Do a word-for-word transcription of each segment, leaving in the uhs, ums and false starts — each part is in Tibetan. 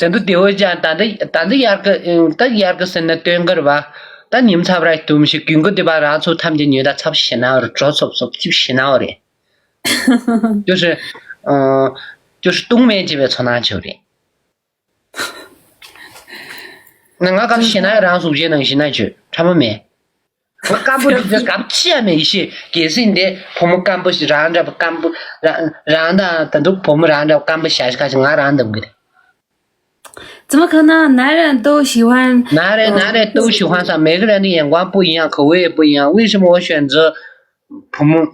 དེ་འདུག་དེ་འོ་ཅག་ད་ལྟ་ད་ལྟ་དབྱར་ཁ་ད་དབྱར་ཁ་ཟེར་ན་སྟོན་ཁར་བ། ད་ཉིམ་ཚ་བ་ར་དུམ་ཞིག་དགུན་ཁ་དེ་བ་རང་ཚོ་ཐམས་ཅད་ཉོས་ད་ཚབ་ཞེ་ན་བ་རེད། གྲོ་སོབ་སོབ་ཅིབ་ཞེ་ན་བ་རེད། ཅོ་ཤི། ཨ། ཅོ་ཤི་ཏུང་མེན་ཅེས་པའི་ཚོ་ནང་ཆོ་རེད། ང་ང་ག་ཤེ་ན་རང་གཟུགས་ཅན་ནང་ཤེ་ན་ཆོས་ཁྲ་མོ་མེད། ང་སྐམ་པོ་འདི་ཚོ་སྐམ་ཅི་ཡང་མེད་ཡེ་ཤེས་གལ་སྲིད་འདི་བུ་མོ་སྐམ་པོ་ཞིག་རང་འདྲ་པོ་སྐམ་པོ་རང་རང་དང་ད་དུང་བུ་མོ་རང་འདྲ་པོ་སྐམ་པོ་ཞག་ཞག་ཅིག་ང་རང་འདམ་གི་རེད། 怎么可能？男人都喜欢。男人男人都喜欢上每个人的眼光不一样，口味也不一样。为什么我选择 བུ་མོ།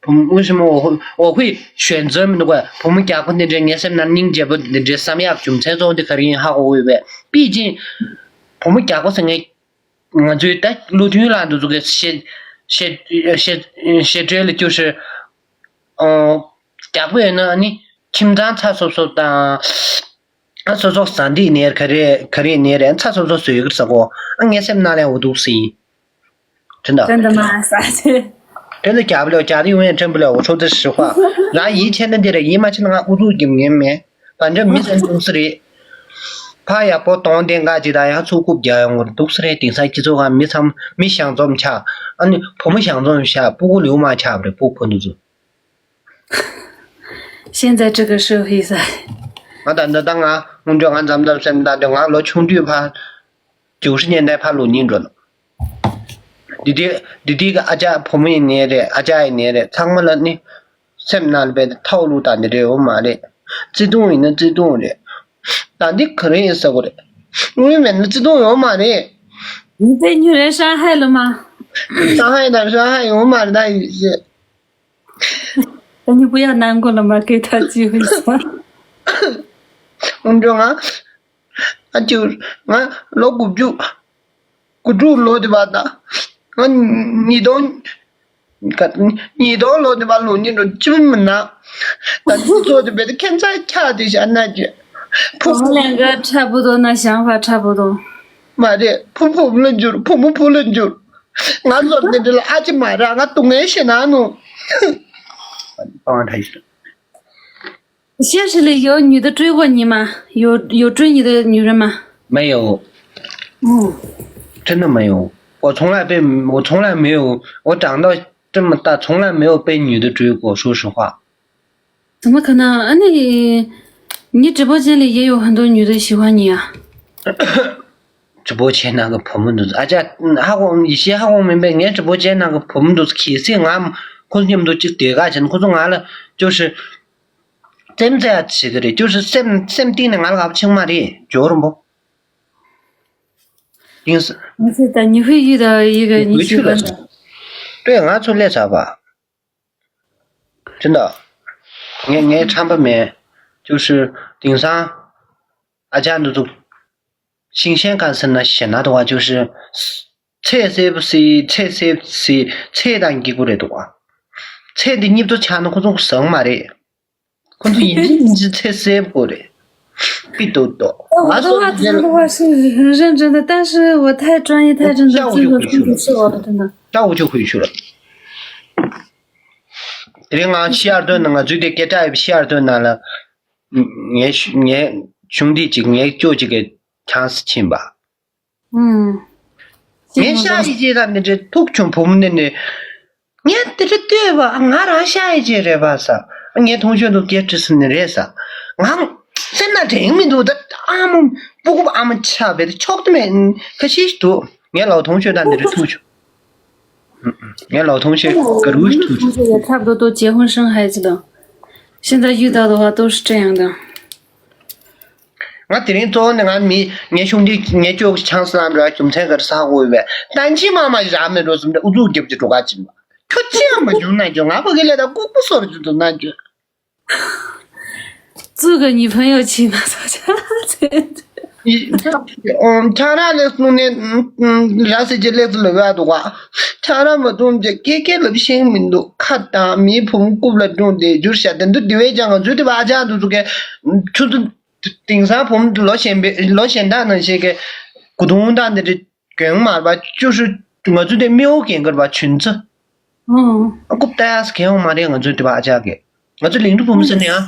བུ་མོ། 为什么我会我会选择 མི་འདུག་གས། བུ་མོ་རྒྱགས་པ་འདི་འདྲའི་ངའི་སེམས་ནང་སྙིང་རྗེ་པོ་འདི་འདྲའི་བསམ་ཡག་རྒྱུ་མཚན་གཙོ་བོ་འདི་ག་རེ་ཡིན་ཧ་གོ་འོས་པས། པི་ཅིན། བུ་མོ་རྒྱགས་པ་ཟེར་མཁན། ང་ཚོའི་ད་བློ་མཐུན་ལགས་འདི་ཚོ་གི་བཤད་བཤད་བཤད་བཤད་གྲོས་ལ་སྐྱོ་ཤོས། ཨོ། རྒྱགས་པ་ཡོད་ན་ཨ་ནི་ཁྱིམ་ཚང་ཚ་སོབ་སོབ་དང་། ཨ་སོ་སོ་ཟ་འདི་ནས་ག་རེ་ག་རེ་ནས་རེད། ཚ་སོབ་སོབ་བཟོས་ཡོད་ཟེར་གོ། ཨ་ངའི་སེམས་ནང་ལ་འོ་འདུག་སེ་ཡིན། དྲན་དང་། 真的吗？啥的？ དྲན་དང་རྒྱབ་ལོ་རྒྱ་དེ་ཡོང་ཡང་དྲན་པ་ལོ་འོ་ཚོ་དེ་ཧྲི་ཧྭ། རང་ཡིད་ཆེས་ན་འདི་རེད། ཡིད་མ་ཆེས་ན་ང་ཨུ་ཚུགས་རྒྱབ་ངེས་མེད། བར་འཇོག་མི་ཚང་འདུག་སེ་རེད། ཕ་ཡག་པོ་གཏོང་བདེ་འགའ་ཅིག་དང་ཡང་ཚུགས་རྐུབ་རྒྱག་ཡོང་གི་རེད་འདུག་སེ་རེད། དེང་སང་སྤྱི་ཚོགས་ཁང་མི་ཚང་མི་ཞང་འཛོམས་ཆགས། ཨ་ནི་བུ་མོ་ཞང་འཛོམས་ཆགས། སྤུ་གུ་ལེའུ་མ་ཆགས་པ་རེད། སྤུ་གུ་ཕོ་འདུག་ཚོ། 现在这个社会噻。 ང་ད་ད་ད་ང་སྔོན་འགྲོ་ང་འཛམ་ཐང་སེམས་ད་དུ་ང་ལོ་ཆུང་དུས་ཕ། རྒྱུགས་ཤི་ཉེན་ཐའི་ཕ་ལོ་གཉིས་འགྲོ་ལ། འདི་དེ་འདི་དེ་གི་ཨ་ཅག་བུ་མོ་ཡིན་ནའི་རེད། ཨ་ཅག་ཡིན་ནའི་རེད། ཚང་མ་ལ་ནི་སེམས་ནང་ལ་བས་ཐའོ་ལུ་དང་འདི་རེད་འོ་མ་རེད། བརྩེ་དུང་ཡིན་ན་བརྩེ་དུང་རེད། ད་འདི་ག་རེ་ཡིན་ཟེར་གོ་རེད། དངུལ་མེད་ན་བརྩེ་དུང་ཡོད་མ་རེད། 你被女人伤害了吗？ 伤害的伤害 ཡོད་མ་རེད། ད་ཡིན་ཞེས། 那你不要难过了嘛，给他机会噻。 ཁོང་ཚོ་ང་ཨ་ཅོ་ང་ལོ་དགུ་བཅུ་དགུ་དྲུག་ལོ་དེ་བ་ད་ང་ཉིས་སྟོང་ཉིས་སྟོང་ལོ་དེ་བ་ལོ་ཉིས་སྟོང་ཅི་མི་ན་ད་ཅི་ཚོ་དེ་བས་ཁྱད་མཚར་ཁྱག་དེ་བཞག་ན་ཅི། 我们两个差不多，那想法差不多。 མ་རེད། བུ་བུ་ལ་འགྱུར། བུ་མོ་བུ་ལ་འགྱུར། ང་ཚོ་འདི་འདྲ་ལ་ཨ་ཅེ་མ་ར་ང་སྡུག་བསྔལ་ཞེ་ན་ནོ། 现实里有女的追过你吗？有有追你的女人吗？没有。嗯，真的没有。我从来被我从来没有，我长到这么大从来没有被女的追过，说实话。 怎么可能？啊，那你你直播间里也有很多女的喜欢你啊。 直播间那个朋友都是，啊，这嗯，还我一些还我明白，人家直播间那个朋友都是开心啊，可是你们都就对个钱，可是俺了就是真这样吃个的，就是sem sem定的，俺了搞不清嘛的，觉得不？因是你会的，你会遇到一个你喜欢的。 对，俺出来啥吧？真的，你你看吧没？就是顶上，啊，这样子都新鲜感深了，显得的话就是菜色不是菜色不是菜当给过来的话，菜的你都抢的可种生嘛的，可种一斤一斤菜色不过的，必都多。我的话，真的话是很认真的，但是我太专业太认真，下午就回去了这个是我的真的。 下午就回去了。 དེ་རིང་ང་ཤི་ཨར་དོན་ནང་ང་ཚོའི་དེ་སྐད་གྲགས་ཡོད་པའི་ཤི་ཨར་དོན་ནང་ལ། ངའི་ཤུ་ངའི་ཤུང་དེ་གཅིག་ངའི་ཅོ་གཅིག་གི་ཆང་སི་ཕྱིན་པ། 嗯， ངའི་ཤ་ཡི་ཅེ་དང་འདི་འདྲའི་ཐུག་བྱུང་བུ་མོ་འདི་ནི། ངས་འདི་འདྲ་ལྟོས་པ་ང་རང་ཤ་ཡི་ཅེ་རེད་པ་ས། ངའི་མཐོང་ཆོས་འདུག་སྐད་ཁྲི་སི་ནི་རེད་ས། ང་སེམས་ན་དྲན་མི་འདུག་ད་ཨ་མ་སྤུ་གུ་ཨ་མ་ཆགས་པའི་ཆོག་ཏུ་མེད་ཁ་ཤས་ཤིག་འདུག་ངའི་ལའོ་མཐོང་ཆོས་དང་འདི་འདྲ་ཐུག་བྱུང་། ངའི་ལའོ་མཐོང་ཆོས་ག་རུ་ཐུག་བྱུང་། 也差不多都结婚生孩子了，现在遇到的话都是这样的。 ང་དེ་རིང་གཙོ་བོ་ནི་ང་མི་ངའི་ཤུང་དེ་ངའི་ཅོ་གི་ཆང་སི་ལ་འགྲོ་རྒྱུ་མཚན་ག་རེ་ས་གོ་ཡོད་པས་ཏན་ཆི་མ་མ་ཞིག་རག་མེད་འགྲོ་བསམ་པའི་ཨུ་ཚུགས་རྒྱབ་ཀྱི་འགྲོ་ག་ཅིག་མ་ཁྱོད་ཅི་ཡང་མ་བྱུང་ན་ཁྱོད་ང་ཕ་གི་ལས་ད་ལྐུགས་པ་སོར་རྒྱུ་འདུག་ན་ཁྱོད། 做个女朋友去嘛，吵架。 ཁྱང་ར་ལེགས་སོང་ནས་ར་སེ་ཅི་ལེགས་སུ་ལོ་བ་འདུག་ག་ཁྱང་ར་མ་བཏུང་ཅེ་སྐད་སྐད་ལབ་ཤེས་མི་འདུག་ཁ་དང་མིའི་བུ་མོ་རྐུབ་ལ་བརྡུངས་ཏེ་བསྒྱུར་བྱ་དེ་འདུག་དེ་བས་ཀྱང་ང་ཚོའི་དེ་བ་ཨ་ཅག་འདུག་ཚུགས་ཀའི་ཆུ་ཚོད། དེང་སང་བུ་མོ་ལོ་གཞོན་པའི་ལོ་གཞོན་དག་ནང་བཞིན་གྱི་གུ་དུང་དང་འདི་འདྲ་གྱོན་མ་རེད་པ། ཅོ་ཤུ་ང་ཚོ་དེ་མིའོ་གྱོན་གི་རེད་པ། ཆུན་ཚུ། ཨོ། ཨ་རྐུབ་ལྟ་ཡག་གྱོན་ཡོང་མ་རེད། ང་ཚོ་དེ་བ་ཨ་ཅག་གི་ང་ཚོ་ལིང་ཏུ་བུ་མོ་ཟེར་ནས་ཨ།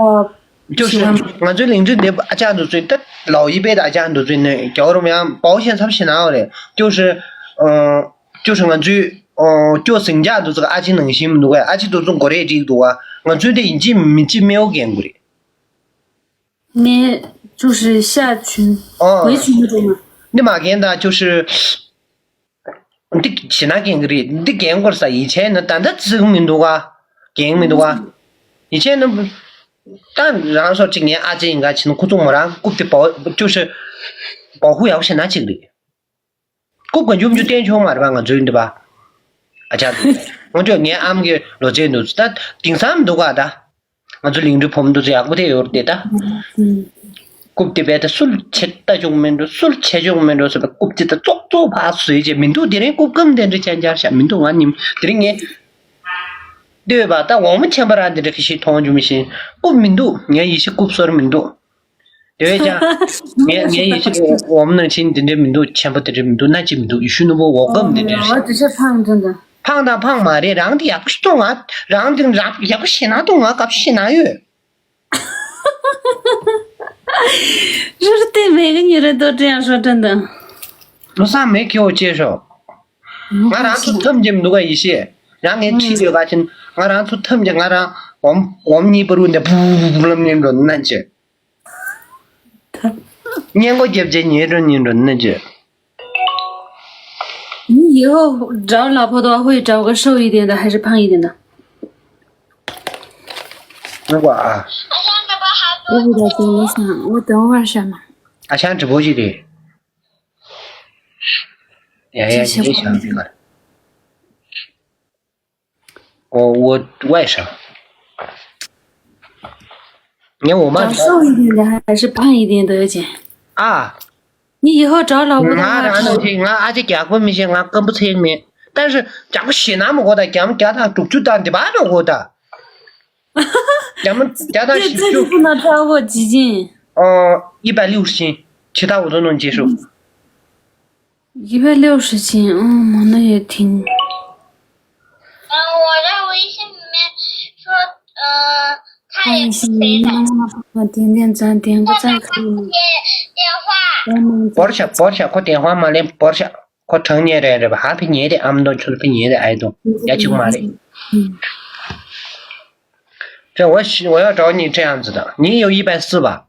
ཨོ། 就是ང་ཚོའི་ལིང་ཁྲི་འདི་ཨ་ཅག་འདུ་ཚོད་ད་ལའོ་ཡི་པེ་ད་ཨ་ཅག་འདུ་ཚོད་ནས་རྒྱ་བོ་རུ་ཡང་保险 参 ཞེ་ན་རེད།就是呃就是ང་ཚོའི་ཨོ་ཅོ་ཟིང་ཆ་འདུ་ཚོད་ཨ་ཅི་ནང་བཞིན་མི་འདུག་གས། ཨ་ཅི་འདུ་ཚོད་གོ་རེ་འགྲིག་འདུག་ག། ང་ཚོའི་དེ་ཡིན་གཅིག་མིན་གཅིག་མེའོ་རྒན་གོ་རེད། 你就是下群，回群那种吗？你马健达就是 འདི་ཞེ་ན་རྒན་གི་རེད། འདི་རྒན་གོ་ས་ཡིན་ཆད་ན་ད་ལྟ་བརྩི་གི་མི་འདུག་ག། རྒན་མི་འདུག་ག། ཡིན་ཆད་ན་ད་རང་སོར་གཅིག་ངའི་ཨ་ཅེ་ཡིན་ག་ཕྱིན་ན་ཁོ་ཚོ་མོ་རང་རྐུབ་དེ་བོ་ཅུ་ཤི་བོ་ཧུ་ཡག་ཤེ་ན་གཅིག་རེད། རྐུབ་ག་འཇུམ་འཇུ་བསྟན་ཆོག་མ་རེད་པ། ང་ཚོའི་འདི་པ་ཨ་ཅག་ང་ཚོས་ངའི་ཨམ་གི་ལོ་ཚད་འདུག་ད་དེང་སང་མི་འདུག་ག་ད། ང་ཚོ་ལིང་ཁྲི་བུ་མོ་འདུ་ཚོད་ཡག་པོ་དེ་ཡོད་རེད་ད། རྐུབ་དེ་བས་ད་སུལ་ཆེ་ལྟ་ཆོག་མིན་འགྲོ། སུལ་ཆེ་ཆོག་མིན་འགྲོ་ཟེར་བ། རྐུབ་དེ་ད་ཙོག་ཙོག་ཕར་བཟོས་བྱས་མི་འདུག་དེ་རིང་རྐུབ་སྐམ་དེ་འདྲ་ཅན་ཅར་ཤག་མི་འདུག་ང་ཉིམ་དེ་རིང་ངས་ལྟོས་པ་ད་འོ་མ་ཆེན་པ་རང་དེ་འདྲ་ཁ་ཤས་མཐོང་རྒྱུ་མི་ཤེས། རྐུབ་མི་འདུག་ངའི་ཡིད་ཆེས་རྐུབ་སོར་མི་འདུག་དེ་བས་ཀྱང་ངའི་ངའི་ཡིད་ཆེས་འོ་མ་ནང་བཞིན་དེ་འདྲ་མི་འདུག་ཆེན་པོ་དེ་འདྲ་མི་འདུག་སྣ་གཅིག་མི་འདུག་ཡེ་ཤུ་ནུ་བོ་འོ་སྐམ་དེ་འདྲ་རེད། 我只是胖，真的。 ཕངས་དང་ཕངས་མ་རེད། རང་དེ་ཡག་པོ་ཞིག་གཏོང་ང་། རང་དེ་རང་ཡག་པོ་ཞེ་ན་གཏོང་ང་། དགའ་པོ་ཞེ་ན་ཡོད། 就是对每个女人都这样说，真的。 བློ་བཟང་མེད་ཁྱེའུ་ཅེས་ཤོག་ང་རང་ཚོ་ཐམས་ཅད་མི་འདུག་ག་ཡེ་ཤེས། རང་ངའི་ཁྲིད་ཡོད་ག་ཕྱིན། ང་རང་ཚོ་ཐམས་ཅད་ང་རང་འོམ་འོམ་གཉིས་པ་རུ་འདི་བུ་བུ་བུ་ལམ་ཉན་འགྲོ་ན་ཅི། སྙན་གོ་རྒྱབ་ཅེས་ཉེ་འགྲོ་ཉེ་འགྲོ་ན་ཅི། 你以后找老婆的话，会找个瘦一点的还是胖一点的？ 如果啊， 我不知道，我想，我等会儿想嘛。 ཨ་ཞང་直播去的。呀呀，你就想这个。我我外甥。你看我妈 找瘦一点的还是胖一点的要紧？ 啊， 你以后找老婆的话， ང་རང་ནང་བཞིན་ང་ཨ་ཅེ་རྒྱགས་པ་མི་ཤེས། ང་སྐམ་པོ་ཚད་མེད།但是་རྒྱགས་པ་ཞེ་ན་མི་དགོས་ད། རྒྱ་མ་བརྒྱ་དང་དྲུག་ཅུ་དང་འདི་པ་ནང་དགོས་ད། རྒྱ་མ་བརྒྱ་དང་བཞི་བཅུ། 不能超过几斤。 ཨོ། 一百六十斤། ཁྱི་ཐག་འུ་ཚོ་ནང་རྗེས་སུ། 一百六十斤，嗯，那也挺。 嗯，我在微信里面说，呃，他也是肥仔。 点点赞，点个赞可以吗？ 电话。 བོར་ཤ་བོར་ཤ་ཁོ་电话མ་ལེན་བོར་ཤ་ཁོ་དྲང་ཉེ་རེད་རེད་པ། ཧ་ཕི་ཉེ་རེད། ཨམ་དང་ཆུ་ཕི་ཉེ་རེད། ཨའི་དང་ཡ་གཅིག་མ་རེད། 这我我要找你这样子的，你有一百四吧？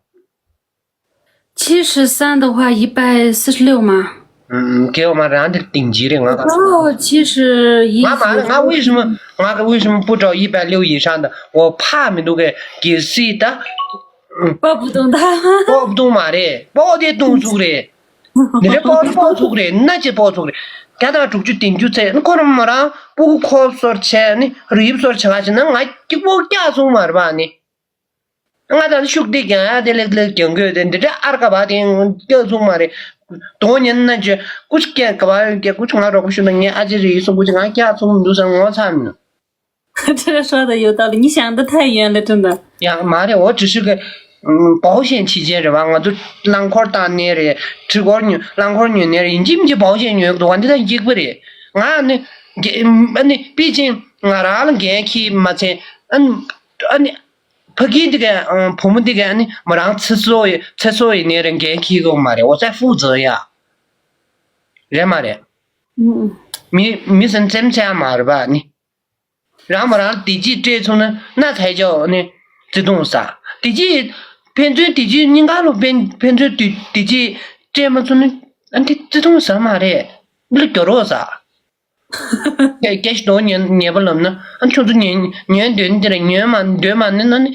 七十三的话，一百四十六嘛。 嗯，给我们让的顶级的，我告诉你。 哦，七十一。 我妈的，我为什么我为什么不找一百六以上的？我怕没那个给谁的。 抱不动他。 抱不动嘛嘞，抱得动住嘞。你这抱都抱住嘞，那就抱住嘞。给他出去顶就在，那可能没人不靠说钱呢，人不说钱啊，那俺就不加重嘛是吧呢？ ང་ད་ནི་ཤུགས་དེ་རྒྱང་ཡ་དེ་ལེགས་ལེགས་རྒྱང་གོས་དེ་འདི་འདྲ་ཨར་ཀ་བ་དེ་སྐྱག་ཚུགས་མ་རེད། དོ་ཉན་ན་ཅི་ཀུ་ཅི་སྐྱག་ག་བ་ཡོད་སྐྱག་ཀུ་ཅི་ང་རོགས་པ་ཞུ་ན་ངས་ཨ་ཅེ་རེ་ཡིན་སོང་ཀུ་ཅི་ང་སྐྱག་ཚུགས་མི་འདུག་ཟེར་ངོ་ཚ་མི། 这个说的有道理，你想的太远了，真的。 ཡང་མ་རེད། འོ་ཅི་ཞིག་གི་保险期间རེད་བ། ང་ཚོ་རླངས་འཁོར་བཏང་ནས་རེད། གྲི་འཁོར་ཉོ་རླངས་འཁོར་ཉོས་ནས་རེད། ཡིན་གཅིག་མིན་གཅིག་保险ཉོས་འདུག་བ། འདི་ད་འགྱིག་པ་རེད། ང་ནི་ཨ་ནི་པེ་ཅིང་ང་རང་ལ་འགན་འཁྱེར་མ་ཚད་ཨ་ནི་ཨ་ནི། ཕ་གི་འདི་ག་ཨང་བུ་མོ་འདི་ག་ཨ་ནི་མོ་རང་ཚེ་སྲོག་ཡི་ཚེ་སྲོག་ཡི་ནས་རང་འགན་འཁྱེར་དགོས་མ་རེད། 我在负责呀། རེད་མ་རེད། 嗯， མི་མི་སེམས་སེམས་ཚད་མ་རེད་པ་ནི། རང་མོ་རང་བདེ་སྐྱིད་སྤྲད་ཚུགས་ན་ན་ཚ་ཅོག་ནི་བརྩེ་དུང་ཟ། བདེ་སྐྱིད་ཕན་ཚུན་བདེ་སྐྱིད་སྙིང་ག་ལོ་ཕན་ཕན་ཚུན་བདེ་བདེ་སྐྱིད་སྤྲད་མ་ཚུགས་ན་ཨ་འདི་བརྩེ་དུང་ཟ་མ་རེད། འདི་ལ་སྐྱོ་རོགས་ཟ། སྐད་སྐད་ཞིག་དོ་ཉན་ཉན་པ་ལབ་ན་ཨ་ཁྱོད་ཚོ་ཉན་ཉན་འདོད་ནི་དེ་ར་ཉན་མ་འདོད་མ་ནི་ན་ནི།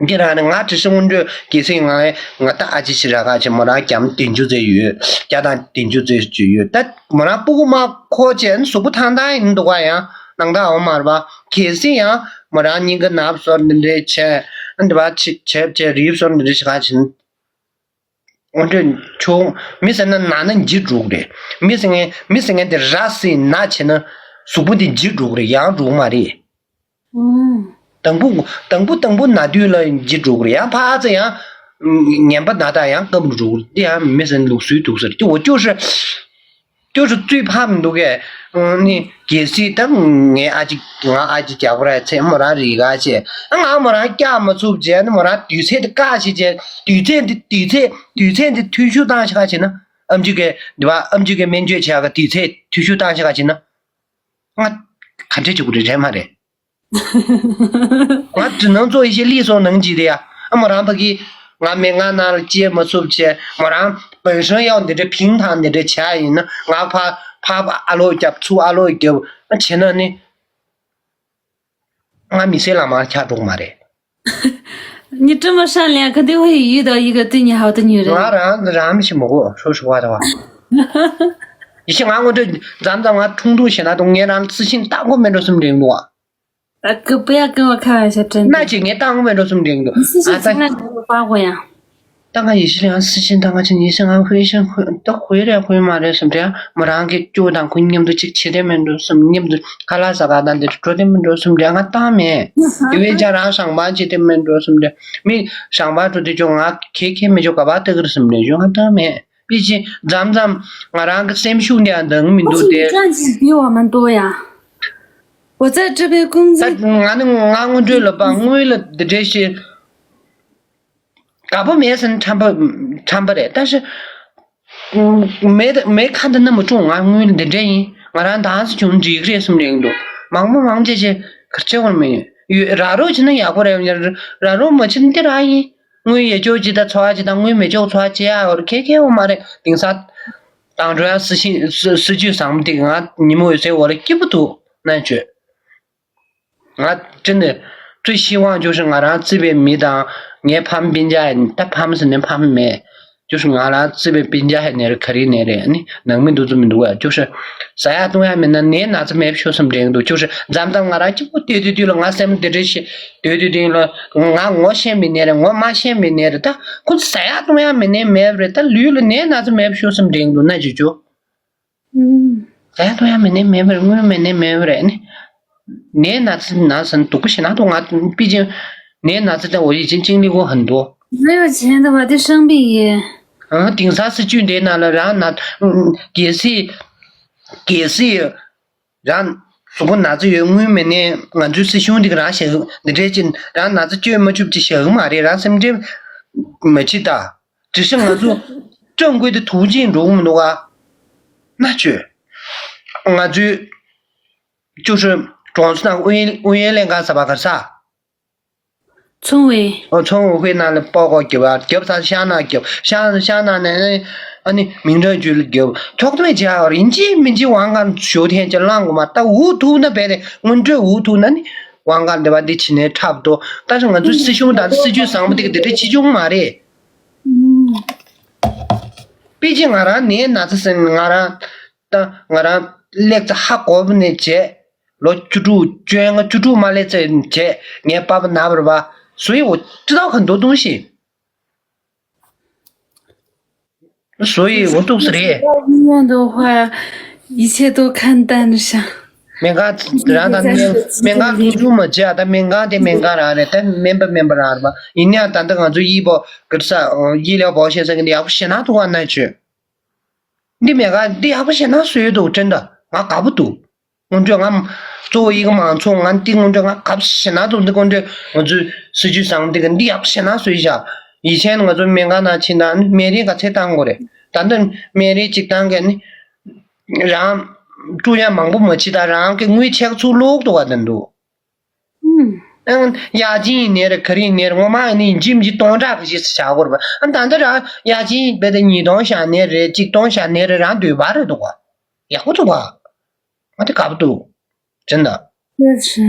འདི་རང་ནི་ང་དྲི་ཤི་སྔོན་འགྲོས་གལ་སྲིད་ང་ང་ད་ཨ་ཅེ་ཞིག་ར་ག་ཅེ་མོ་རང་རྒྱམ་བདུན་ཅུ་ཙེ་ཡོད། བརྒྱ་དང་བདུན་ཅུ་ཙེ་ཅིག་ཡོད། ད་མོ་རང་སྤུ་གུ་མ་ཁོ་ཅེ་ཨ་ནི་གཟུགས་པོ་ཐང་ཐང་ཡིན་འདུག་ག་ཡང་ནང་ད་འོ་མར་བ་གལ་སྲིད་ཡང་མོ་རང་སྙིང་གི་ནབ་སོར་འདི་འདྲའི་ཆེ་ཨ་འདི་བ་ཆེ་ཆེ་ཆེ་རིབ་སོར་འདི་འདྲའི་ཞིག་ག་ཅིན། འོ་འདྲས་བྱུང་། མི་ཟེར་ན་ན་ན་འཇིགས་འགྲོ་གི་རེད། མི་ཟེར་མཁན་མི་ཟེར་མཁན་དེ་ར་སྲིད་ན་བྱས་ན་གཟུགས་པོ་དེ་འཇིགས་འགྲོ་གི་རེད། ཡང་འགྲོ་གི་མ་རེད། དང་པོ་དང་པོ་དང་པོ་ན་དུས་ལ་འཇིགས་འགྲོ་གི་རེད། ཡང་ཕར་ཚེ་ཡང་ངན་པ་ན་ད་ཡང་སྐམ་རུ་འགྲོ་གི་རེད། དེ་ཡང་མི་ཟེར་ན་ལུགས་སྲོལ་འདུག་ཟེར་གྱི། འོ་ཅོ་ཧྲི་ཅོ་ཧྲི་རྩུས་ཕམ་འདུག་གས། ནི་གལ་སྲིད་ད་ངའི་ཨ་ཅེ་ང་ཨ་ཅེ་རྒྱག་པ་ར་ཚེ་མོ་རང་རིག་ག་བྱས་ཨ་ང་མོ་རང་སྐྱག་མ་ཚུགས་བྱས་ནི་མོ་རང་དུས་ཚོད་དེ་བཀག་བྱས་བྱས་དུས་ཚོད་འདི་དུས་ཚོད་དུས་ཚོད་འདི་འཐུས་ཤོར་བཏང་བྱས་ག་བྱས་ན་ཨམ་ཆི་གི་འདི་བ་ཨམ་ཆི་གི་སྨན་བཅོས་བྱས་ག་དུས་ཚོད་འཐུས་ཤོར་བཏང་བྱས་ག་བྱས་ན་ང་ག་འདྲས་བྱེད་དགོས་རེད་རེད་མ་རེད། ང་དྲི་ནང་ཚོ་ཡེ་ཤེས་ལི་སོང་ནང་གྱིས་དེ་ཡ། ཨ་མོ་རང་ཕ་གི། ང་མི་ང་ན་ལ་སྐྱེས་མ་ཚུབ་བྱས་མོ་རང་བོན་སྲང་གཡོག་འདི་འདྲ་ཕིང་ཐང་འདི་འདྲ་བྱས་ཡིན་ན་ང་ཕ་ཕ་ཨ་ལོ་རྒྱབ་ཚུགས་ཨ་ལོ་རྒྱབ་ཨ་བྱས་ན་ནི། ང་མི་སེར་ལ་མར་ཆགས་འགྲོ་གི་མ་རེད། 你这么善良，肯定会遇到一个对你好的女人。 ང་རང་རང་མི་ཤི་མོ་གོ་ཧྲོ་ཧྲོ་བ་དང་བ། ཡེ་ཤེས་ང་ངོ་འདྲ་མཚམས་མཚམས་ང་ཁྲུང་ཁྲུང་བྱས་ན་དང་ངས་རང་སྲི་ཤིང་ལྟ་གོ་མེད་འགྲོ་སེམས་འདྲེན་འདུག་ཨ། 呃，可不要跟我开玩笑，真的。 ན་ཅི་ངས་ལྟ་གོ་མེད་འགྲོ་སེམས་འདྲེན་འདུག 你是从来没有发过呀？ ད་ང་ཡེ་ཤེས་ལ་ཡང་སྲི་ཤིང་ད་ང་ཅི་ཡེ་ཤེས་ང་ཧུའེ་ཤང་ཧུའེ་ད་ཧུའེ་རེད་ཧུའེ་མ་རེད་སེམས་འདྲེན་མོ་རང་གི་ཅོ་དང་ཁོ་མཉམ་དུ་ཅིག་བྱེད་དེ་མེད་འགྲོ་སེམས་མཉམ་དུ་ཁ་ལག་ཟ་ག་དང་འདིར་འགྲོ་དེ་མེད་འགྲོ་སེམས་འདྲེན་ང་ལྟ་མེད། དེ་བས་ཀྱང་རང་ཞང་པ་བྱེད་དེ་མེད་འགྲོ་སེམས་འདྲེན་མི་ཞང་པ་འགྲོ་དེ་ཅོ་ང་ཁེ་ཁེ་མི་ཅོ་ག་པ་ལྟ་གི་རེད་སེམས་འདྲེན་ཅོ་ང་ལྟ་མེད། པེ་ཅིན་མཚམས་མཚམས་ང་རང་གི་སེམས་ཤུགས་འདི་ཡང་འདང་མི་འདུག་སྟེ། 赚钱比我们多呀。我在这边工作。 ད་ང་ནི་ང་སྔོན་འགྲོ་ལ་པ་དངུལ་ལ་འདི་འདྲས་ཤིག་དགའ་པོ་མེད་ཟེར་ན་ཁྲམ་པ་ཁྲམ་པ་རེད་ད་ཤི། མེད་མེད་ཁ་འདི་ནི་མི་ཀྲུང་ང་དངུལ་འདི་འདྲས་ཡིན་ང་རང་དྭངས་སུ་བྱུང་འགྲིག་རེད་གསུངས་རེད་འདུག་མང་པོ་མང་ཆེ་ཆེ་གར་ཆེ་བར་མི་ཡོད་ར་རོ་བྱེད་ན་ཡག་པོ་རེད་ར་རོ་མ་བྱེད་ན་འདི་ར་ཡིན། དངུལ་ཡོད་ཅོག་ཅིག་དང་འཚོ་བ་ཅིག་དང་དངུལ་མེད་ཅོག་འཚོ་བ་བྱེད་ཡག་ཡོད་རེད་ཁེ་ཁེ་འོ་མ་རེད། དེང་སང་དང་འགྲོ་ཡག་སྲིད་ཞི་སྲིད་སྲིད་ཇུས་བཟང་པོ་དེ་ང་ཉིན་མོ་འོད་ཟེར་འོ་རེ་སྐྱིད་པོ་འདུག་ན་བཅོས། ང་བཀྲིན་ནས་བཀྲིན་ཤི་དབང་ཆོག་ཤི་ང་རང་རྩིས་པའི་མི་དང་ངའི་ཕམ་སྤུན་ཀྱག་ཡིན་ད་ཕམ་ཟེར་ནས་ཕམ་མེད། ཅོ་ཤི་ང་རང་རྩིས་པའི་སྤུན་ཀྱག་ཧེ་ནས་རེད་ག་རེ་ནས་རེད་ནི་ནང་མི་འདུག་ཚུལ་མི་འདུག་བ་ཅོ་ཤི། ཟ་ཡག་བཏུང་ཡག་མེད་ན་ནའི་ན་ཚ་མེད་ཤོག་བསམ་དྲན་འདུག་ཅོ་ཤི་མཚམས་མཚམས་ང་རང་སྐྱིད་པོ་བལྟས་དུས་དུས་ལ་ང་སེམས་བདེ་བྲལ་ཤི་སྡོད་དུས་དུས་ལ་ང་ངོ་ཤེས་མི་ནས་རེད་ངོ་མ་ཤེས་མི་ནས་རེད་ད་ཁོ་ཚོ་ཟ་ཡག་བཏུང་ཡག་མེད་ནས་མེད་རེད་ད་ལུས་ལ་ནའི་ན་ཚ་མེད་ཤོག་བསམ་དྲན་འདུག་ན་ཅི་ཅོ། ཨུམ། ཟ་ཡག་བཏུང་ཡག་མེད་ནས་མེད་པ་རེད་དངུལ་མེད་ནས་མེད་པ་རེད་ནི། ནའི་ན་ཚ་ན་ཟ་ན་སྡུག་པོ་ཞེ་ན་ཐོག་ང་པི་ཅིན་ནའི་ན་ཚ་དང་འོ་ཡི་ཅིན་ཅིང་ལི་གོ་ཧན་དོ། 没有钱的话，就生病也。 ཨང་དེང་སང་སྲིད་ཇུས་འདི་ནང་ལ་རང་ན་གལ་སྲིད་གལ་སྲིད་རང་གཟུགས་པོ་ན་ཚ་ཡོད་དངུལ་མེད་ནས་ང་ཚོའི་སྲིད་གཞུང་འདི་ག་རང་བཞག་འདི་འདྲས་ཅིན་རང་ན་ཚ་བཅོས་མ་བཅུག་ཅིག་བཞག་གི་མ་རེད་རང་སེམས་ཁྲལ་མ་བྱེད་ད། དེ་བཞིན་ང་ཚོ་ཀྲང་ཀུའི་དེ་དུག་ཅིང་འགྲོ་གི་མི་འདུག་ག་ན་ཆོས། ང་ཚོའི་ཅོ་ཧྲི་གྲོང་ཚོ་ནང་ཨུ་ཡོན་ཨུ་ཡོན་ལྷན་ཁང་ཟ་བ་གར་ས། 村委。 ཨོ་ཚོང་འོག་ཁའི་ནང་ལ་པོ་གོ་རྒྱབ་ཨ་རྒྱབ་ས་ཤང་ན་རྒྱབ་ཤང་ཤང་ན་ནས་ཨ་ནི་མིང་གྲགས་ཇུས་ལ་རྒྱབ་ཁྱོག་ཏུ་མེད་བྱ་བར་ཡིན་གཅིག་མིན་གཅིག་དབང་གར་ཞོ་ཐན་ཅི་བླང་དགོས་མ་ད་འུ་ཐུག་ན་བས་ནས་སྔོན་འགྲོས་འུ་ཐུག་ན་ནི་དབང་གར་འདི་བ་འདི་ཕྱི་ནས་འཁྲབ་ཏོ་ད་ཆ་ང་ཚོའི་སྲིད་གཞུང་དང་སྲིད་ཇུས་བཟང་པོ་དེ་ག་འདི་འདྲ་ཅི་བྱུང་མ་རེད། པེ་ཅིན་ང་རང་ནའི་ན་ཚ་ཟིན་ང་རང་ད་ང་རང་ལེགས་ཚ་ཧ་གོ་བ་ནས་བྱས། ལོ་བཅུ་དྲུག་བཅོ་ལྔ་བཅུ་དྲུག་མ་སླེབས་ཚེ་བྱས་ངའི་པ་པ་ན་བར་བ་སུའི་འོ་ཅི་ཐོག་ག་འདོད་དུང་ཤི། སུའི་འོ་ཐུག་སི་རེད། 医院的话，一切都看淡了。 སྨན་ཁང་རང་དང་སྨན་སྨན་ཁང་ཐུག་ཆུང་མ་བྱས་ད་སྨན་ཁང་དེ་སྨན་ཁང་རང་རེད་ད་སྨན་པ་སྨན་པ་རང་རེད་པ་ཡིན་ཡང་ད་ལྟ་ང་ཚོ་ཡིད་པོ་གིར་ས་ཡིད་ལ་བོ་ཤེས་ས་གི་འདི་ཡག་པོ་ཤེས་ན་ཐུག་བ་ན་བྱོས། འདི་མེད་ག་འདི་ཡག་པོ་བྱས་ན་སུས་འདུག་དྲན་ད་ང་དགའ་པོ་འདུག་སྔོན་འགྲོ་ང་གཙོ་བོ་ཡི་གེ་མང་ཚོགས་ང་འདི་སྔོན་འགྲོ་ང་དགའ་པོ་བྱས་ན་འདུག་འདི་སྔོན་འགྲོ་ང་ཚོའི་སྲིད་ཇུས་བཟང་འདི་ག་འདི་ཡག་པོ་བྱས་ན་སུས་བཞག་ཡིད་ཆེན་ང་ཚོ་སྨན་ཁང་ནང་ཕྱིན་ན་ནི་སྨན་རིན་ག་ཚད་བཏང་དགོས་རེད་ད་འདི་སྨན་རིན་གཅིག་བཏང་གས་ནི་རང་བཀྲུ་ཡ་མང་པོ་མ་བྱེད་ད་རང་གི་དངུལ་ཆེག་ཚུར་ལོག་འདུག་ག་འདི་འདུག་ཨང་། གཡག་ཆེན་ཡིན་ནའི་རེད་ག་རེ་ཡིན་ནའི་རེད་ངོ་མ་ཡིན་ནའི་ཡིན་གཅིག་མིན་གཅིག་སྟོང་ཕྲག་གི་ཞིག་བྱ་དགོས་རེད་པ། ཨ་ད་ལྟ་རང་གཡག་ཆེན་རྦད་དེ་ཉིས་སྟོང་བཞག་ནའི་རེད་གཅིག་སྟོང་བཞག་ནའི་རེད་རང་འདོད་པ་རེད་འདུག་ག་ཡག་པོ་འདུག་ག་ང་དེ་དགའ་པོ་འདུག་དྲན་ད། 确实。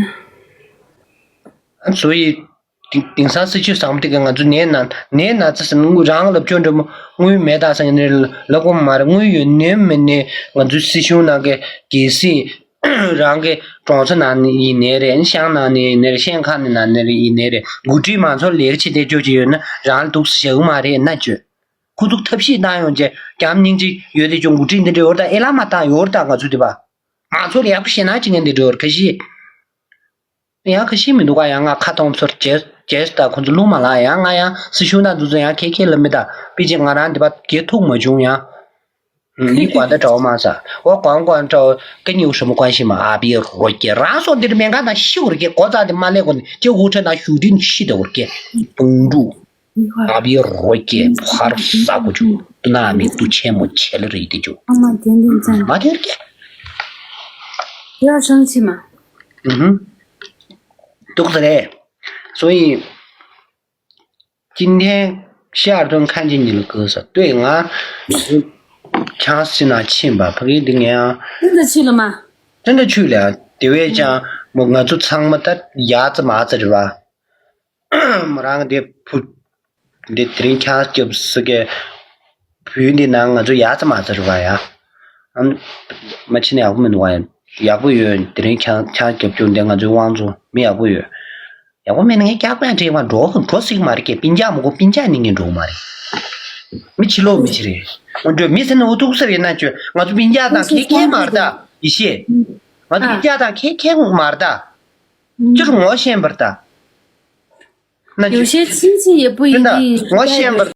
ཨ་སོ་ཡི། དེང་དེང་སང་སྲིད་ཇུས་བཟང་པོ་དེ་ག་ང་ཚོ་ནའི་ན་ནའི་ན་ཚ་ཟེར་ན་དངུལ་རང་ལབ་ཆོག་འདྲ་མོ་དངུལ་མེད་ད་ཟེར་ནས་ལབ་དགོས་མ་རེད་དངུལ་ཡོད་ནའི་མེད་ནའི་ང་ཚོའི་སྲིད་གཞུང་ནང་གི་གལ་སྲིད་རང་གི་གྲོང་ཚོ་ནང་ནས་ཡིན་ནའི་རེད་ཤང་ནང་ནས་ཡིན་ནའི་རེད་ཤང་ཁག་ནས་ནང་ནས་རེད་ཡིན་ནའི་རེད་འགོ་ཁྲིད་མང་ཚོགས་ལས་ཀ་བྱེད་བསྡད་ཆོག་ཅིག་ཡོད་ན་རང་ལ་འདུག་སེ་བཞག་གི་མ་རེད་ན་བཅོས་ཁོ་ཚོ་ཐབས་ཤེས་བཏང་ཡོང་བྱས་རྒྱམ་སྙིང་རྗེ་ཡོད་དེ་ཅུང་འགོ་ཁྲིད་འདི་འདྲ་ཡོད་ད་ཨེ་ལ་མ་བཏང་ཡོད་ད་ང་ཚོ་འདི་པ་མང་ཚོགས་ལ་ཡག་པོ་བྱེད་ན་ཅི་ངན་འདི་འདྲ་ཡོད་ཁ་ཤས། ཡང་ཁ་ཤས་མི་འདུག་ག་ཡང་ང་ཁ་གཏོང་ཚོར་བྱས་བྱས་ད་ཁོ་ཚོ་ལུང་མ་ལ་ཡང་ང་ཡང་སྲིད་གཞུང་དང་འདུ་ཚོ་ཡང་ཁེ་ཁེ་ལ་མི་ད་པི་ཅིག་ང་རང་འདི་པ་གེ་ཐུག་མ་བྱུང་ཡང་ 你管得着吗？啥？我管管着，跟你有什么关系吗？阿比罗杰，然后你们干那秀儿给国家的马来国的，就我这那秀的气的我给绷住。阿比罗杰，帕尔萨古就，那米都切莫切了这一点就， ཨ་མ་དེ་འདི་མཚན། 马点给。不要生气嘛。嗯哼，都是嘞。所以今天希尔顿看见你了，哥是对啊，强势那亲吧，不给的啊，真的去了吗？真的去了，对外讲，我我就唱么的牙子麻子是吧？ མོ་རང་དེ་བུ་འདི་དེ་རིང་ཆང་སྐྱོབ་སི་གེ་བུ་འདི་ནང་ང་ཚོ་ཡག་ཙམ་མ་ཚར་བ་ཡ། ཨམ་མ་ཕྱི་ནས་ཡག་པོ་མི་འདུག་བ། ཡག་པོ་ཡོད། དེ་རིང་ཆང་ཆང་སྐྱོབ་རྒྱུ་འདི་ང་ཚོའི་དབང་ཚོ་མི་ཡག་པོ་ཡོད། ཡག་པོ་མེད་ན་ངས་སྐྱག་པ་འདྲེས་མ་འགྲོ་འགྲོ་སྲིད་མ་རེད་ཀྱེ། སྤུན་ཀྱག་མོ་གོ་སྤུན་ཀྱག་ནི་ངས་འགྲོ་མ་རེད། མི་ཕྱི་ལོག་མི་ཕྱི་རེད། འོ་འགྲོ་མི་ཟེར་ན་འུ་ཐུག་ས་རེད་ན་ཅོ། ང་ཚོ་སྤུན་ཀྱག་དང་ཁེ་ཁེ་མ་རེད་ད། ཡེ་ཤེས། ང་ཚོ་སྤུན་ཀྱག་དང་ཁེ་ཁེ་མ་རེད་ད། ཅོར་ངོ་ཤེས་པར་ད། ན་有些亲戚也不一定ངོ་ཤེས་པར་